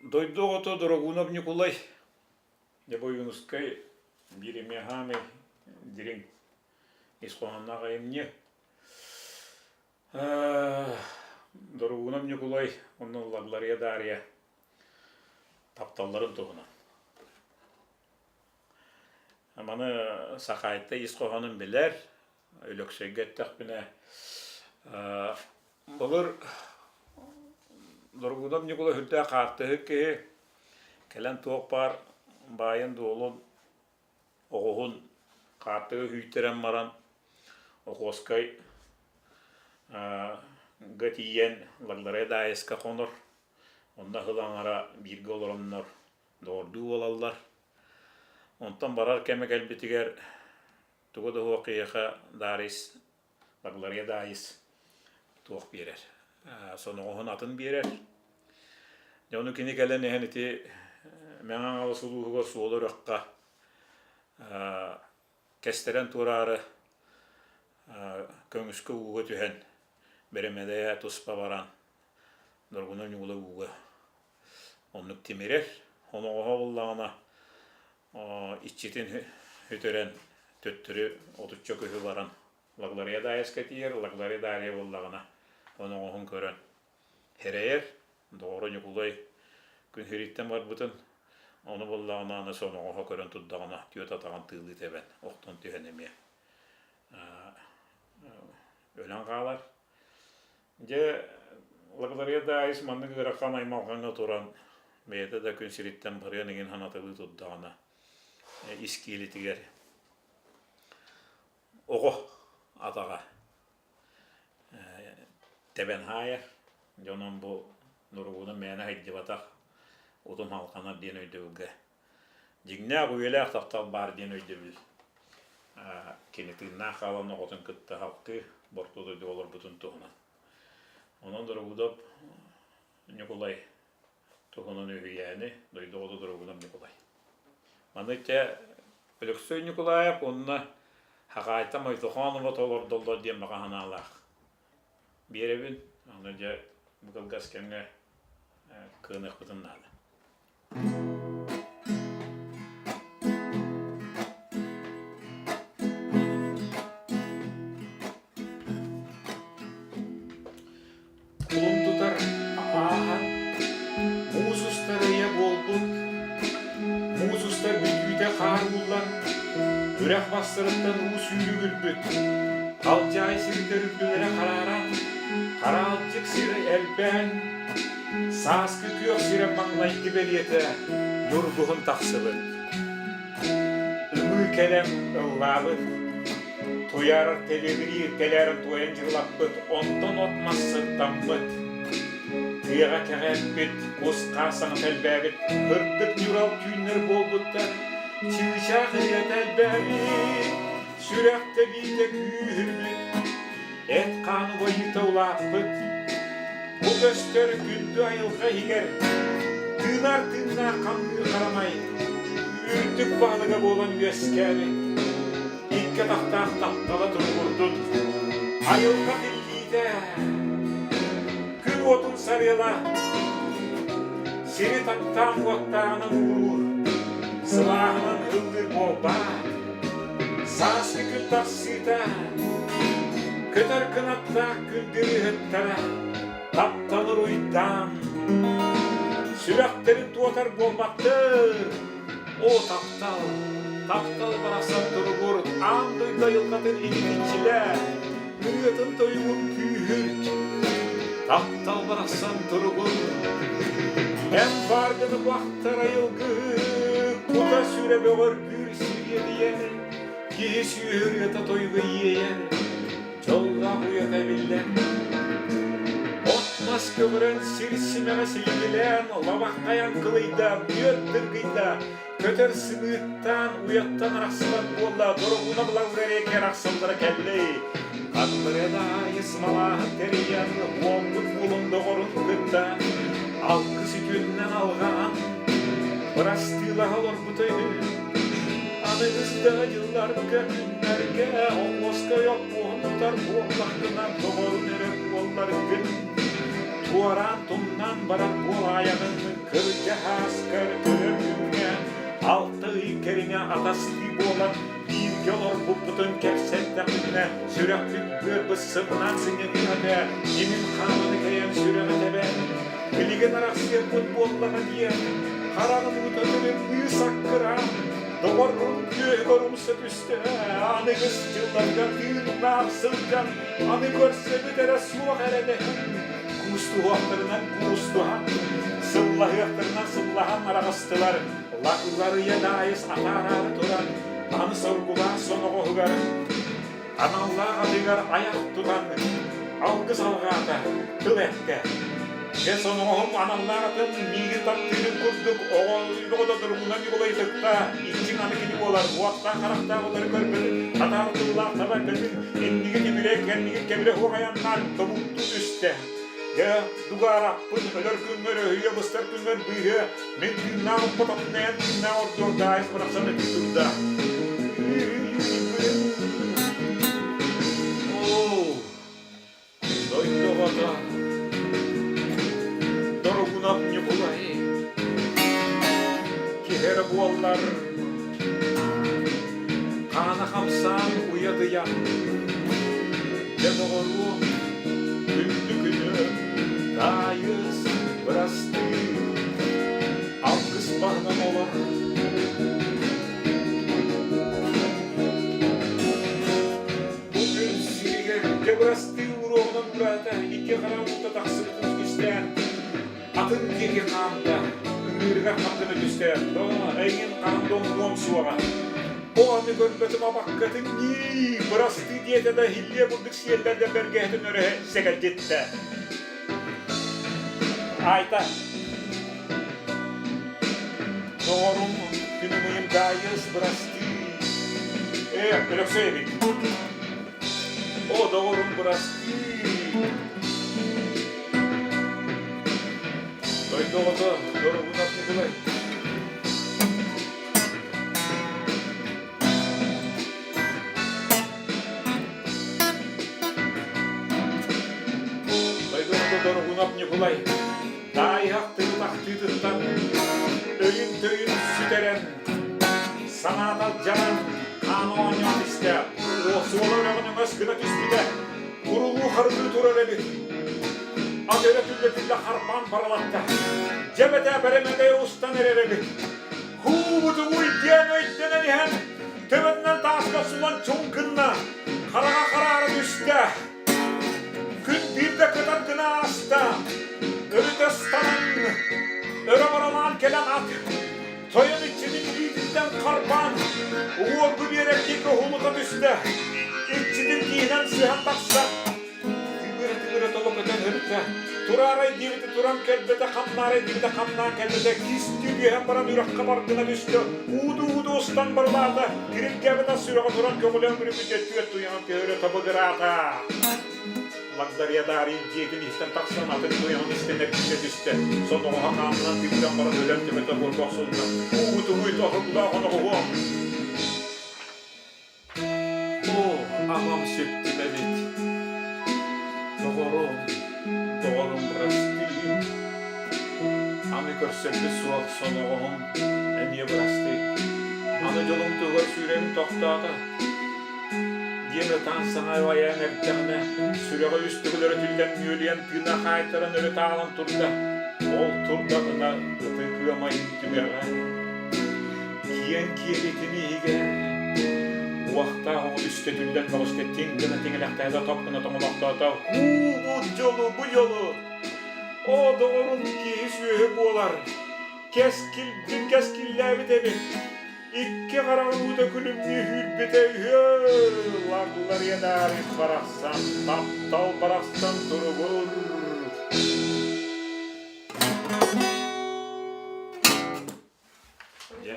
Дойду оҕото Дорогунов Ньукулай, дьэ бу Ойуунускай биир эмиэ хаамай дириҥ ис хоһоонноох айымньы. Дорогунов Ньукулай уонна Лаглария Дарья тапталларын туһунан. Маны Сахаайта ис хоһоонун билэр, Өлөксөйгө эттэхпинэ, былыр Доргунов Ньукулай сүрдээх хаартыһык киһи кэлэн туох баар баайын-дуолун, оҕуһун хаартыга күүйтэрэн баран Охуоскай га тиийэн Лагларай Даайыска хонор. Онно сыл аҥара бииргэ олороннор доҕордуу буолаллар. Онтон барар кэмэ кэлбитигэр тугу да суох киһиэхэ Дарис, Лаглария Даайыс туох биэрэр, соноҕоһун атын биэрэр. Дьэ ону кини кэлэн иһэн ити Мэҥэ Хаҥалас улууһугар суол үрэххэ кэстэрэн туораары көҥүскэ ууга түһэн бэрэмэдэйэ туспа баран Доргуна Ньуула ууга оннук тимирэр. Оноҕоһо буллаҕына иччитин сүтэрэн төттөрү отучча көһү баран Лаглария Даайыска тиийэр, Лаглария Дарья буоллаҕына оноҕоһун көрөн эрэйэр. Доҕоро Ньукулай күн сириттэн барбытын, ону буоллаҕына аны соноҕоһо көрөн турдаҕына түөрт атаҕын тыылыы тэбэн охтон түһэн эмиэ өлөн хаалар. Дьэ, Лаглария Даайыс маннык ыарахан аймалҕаҥҥа туран, бэйэтэ да күн сириттэн барыан иҥин санаталыы турдаҕына, ис киэлитигэр оҕо атаҕа тэбэн хаайар. Дьонум бу нуругуну мээнэ сылдьыбатах утум халҕанар диэн өйдөбүлгэ дьиҥнээх үйэлээх таптал баар диэн өйдөбүл кини тыыннаах хаалан оҕотун кытта халкыы борто дойдуга олорбутун туһунан. Онон Дорогудов Ньукулай туһунан үһүйээни дойду оҕото Дорогунов Ньукулай. Маны чэ Өлөксөй Ньукулаев уонна Хахаайта Мойтохонова толордоллор диэн баҕа санаалаах биэрэбин. Аны дьэ бу кылгас кэмҥэ кыаныахпытын наада. Кулун тутар ааһан, муус устар ыйа буолбут, муус устар бүтүүтэ хаар ууллан, үрэх бастарыттан уу сүүрүгүрбүт, халдьаайы сирдэр үрдүлэрэ харааран, хараалдьык сир элбээн, Сааскы күөх сирэ маҥнайгы бэлиэтэ ньургуһун тахсыбыт. Ымыы кэлэн ыллаабыт, туйаарар тэлибириир тэлээрин туойан дьырылаппыт, онтон от-мас сыттаммыт. Тыаҕа кэҕээппит, кус-хаас саҥата элбээбит, сырдык ньурал түүннэр буолбуттар, чыычаах ырыата элбээбит, сүрэх тэбиитэ күүһүрбүт. Эт-хаан убайыыта улааппыт, бу көстөр күндү айылҕа иһигэр тыынар тыыннаах хамныыр харамай үрдүк баһылыга буолан үөскээбит, икки атахтаах таптала туругурдун, айылҕа тиллиитэ, күн уотун сарыала, сири таптаан уоттааҕынан ууруур, сылааһынан ыллыыр буолбаат. Сааскы күн тахсыыта, көтөр кынаттаах күндү ыһыктара таптал уруйдаан, сүрэхтэрин туотар буолбаттыр. О таптал, таптал барахсан туругур аан дойду айылҕатын ититиччилэ, ырыатын-тойугун күүһүрт. Таптал барахсан туругур, эн бааргын бахтар айылгы, кута-сүрэ бөҕөргүүр сириэдийэр, киһи сүөһү ырыата тойуга иэйэр, дьоллоох уйата биллэр. От-мас көҕөрөн сир симэҕэ силигилээн, лабаххайан кылыйда, бүөр дыргыйда, Көтөр сымыыттаан уйаттан арахсыбат буолла, дорогуна былаллар арахсаллара кэллэй. Ханнары да аайы сымалааһын тэрийэн, уолбут уолун доҕорун кытта алгыс үтүөннэн алҕаан, бырастыылаһа олорбута үһү. Аныгыс да дьылларга, күннэргэ оҥоской оппуоһун тутар буоллаххына, доҕорун эрэ буолларгын, туораан тумнан барар буолаайаҕын. Кырдьаҕаскар өлөр күҥҥэ 6 ый кэриҥэ атастыы буолан бииргэ олорбуппутун кэпсэттэхпитинэ сүрэхпит быарбыт сымнаан сынньаныах этэ, имин хаамыны кэйэн сүрэҕэ тэбэн, билигин арахсыахпыт буоллаҕа диэн, хараҕын уута тырымныы саккыраан, доҕорун түөһүгэр умса түстэ, аныгыс дьылларга тыыннаах сылдьан, аны көрсөбүт эрэ суох эрэ дэһэн, куустуһуохтарынан куустуһан, сыллаһыахтарынан сыллаһан араҕыстылар, Ларыйа Даайыс атаараары туран, аны соргулаах соноҕоһугар аналлаах атыгар айах тутан алгыс алҕаата, тыл эттэ. Дьэ соноҕоһум аналлаах атын миигин таптыырын курдук оҕо оҕото туругунан Ньукулай ытыкта, иччиҥ аны кини буолар, уохтаах харахтаах утары көрбөтүн, хатаал тыллаах таба эппэтин, иннигин тимирэ, кэннигин кэбирэ суох айаннаан тобуктуу түстэ. Дьэ, дугаараппын өлөр күҥҥэр өһүйэ быстар күҥҥэр быыһыа, мин тыыннаах оппотохпуна эн тыыннаах ордуор Даайыс барахсан этии турда. Оо, дойду оҕото, Доругунап Ньукулай, киһи эрэ буоллар, хаана хамсаан уйадыйан, дьэ доҕоруом, Күндү күнүм, Даайыс, бырастыы, алгыс баһынан олор. Бу күн сиригэр дьэ бырастыы уруогунан ураата икки хараҕын уута тахсыбытын кистээн, атын диэки хаамта, ыҥыырыгар хам гына түстэ, доо, эйигин хаһан да умнуом суоҕа. Ону көрбөтүм абаккатын ньии, бырастыы диэтэ да иһиллиэ курдук сиэллэрдэ бэргэһэтин өрөһө сэгэлдьиттэ. Айта, доҕорум, күнүм ыйым Даайыс, бырастыы. Ээ, Өлөксөй эбит. О, доҕорум, бырастыы. Дойду оҕото, Доругунап Ньукулай. Дойдуһута Дорогунов Ньукулай таайыһах тыытахтыытыттан өйүн-төйүн сүтэрэн, санаата алдьанан, хаана оонньоон истэ, суола үрэҕин өҥөс гына түспүтэ, курулуу харылыы турар эбит. Ат өрө түллэ-түллэ харбаан баралатта. Дьэбэтэ бэрэмэдэйэ устан эрэр эбит. Һуу-бутугуй диэн өйдөнөн иһэн, төбөтүнэн тааска сулан чуҥ гынна, хараҕа хараара түстэ. Күн биирдэ кытар гына ааста, өрүтэ ыстанан, өрө баралаан кэлэн ат, тойон иччитин илиититтэн харбаан, уҥуоргу биэрэр диэки уһулута түстэ. Иччитин тииһинэн сыһан тахсан, Тыҥыра-тыҥыра тоҕо көтөн өртө, тураарай диэбитэ туран кэлбэтэ, хамнаарай диэбитэ хамнаан кэлбэтэ, кистии түһэн баран үрэххэ бар гына түстэ, ууду-ууду устан барылаата, кирилгээбэтэ сүрэҕэ туран көҕүлээн бүрүммүтэ түөрт туйаҕын көһөрө табыгыраата. Лагдарья Дарий дьиэтин иһиттэн тахсан атын туйаҕын истэн эргиллэ түстэ, соноҕоһо хаанынан тыытан баран өлөн төбөтө буорга охсулунна. Уу-тугуй тоһугулаах оноҕоһуом! Оо, аҕам сүктүм эбит, доҕорум, доҕорум бырастыы, аны көрсөрбүт суох соноҕоһум эмиэ бырастыы, аны дьолум туһугар сүүрэрим тохтоото диэн ытаан саҥа айан эрдэҕинэ, сүрэҕэ үс төгүл өрө түллэн нүөлүйэн тыына хаайтаран өрө таалан турда. Ол турдаҕына ытык ыамайын түгэҕэ Киэҥ киэлитин иһигэр уохтаах оҕо үстэ түллэн бөҕүстэ тиҥ гына тиҥилэхтээтэ топ гына тоҥолохтоото һуу бу дьолу бу дьолу оо доҕорум киһи-сүөһү буолар кэскилбин кэскиллээбит эбит икки хараҕын уута күлүмнүү сүүрбүтэ үһү лагларыйадаары барахсан таптал барахсан туругур Дьэ.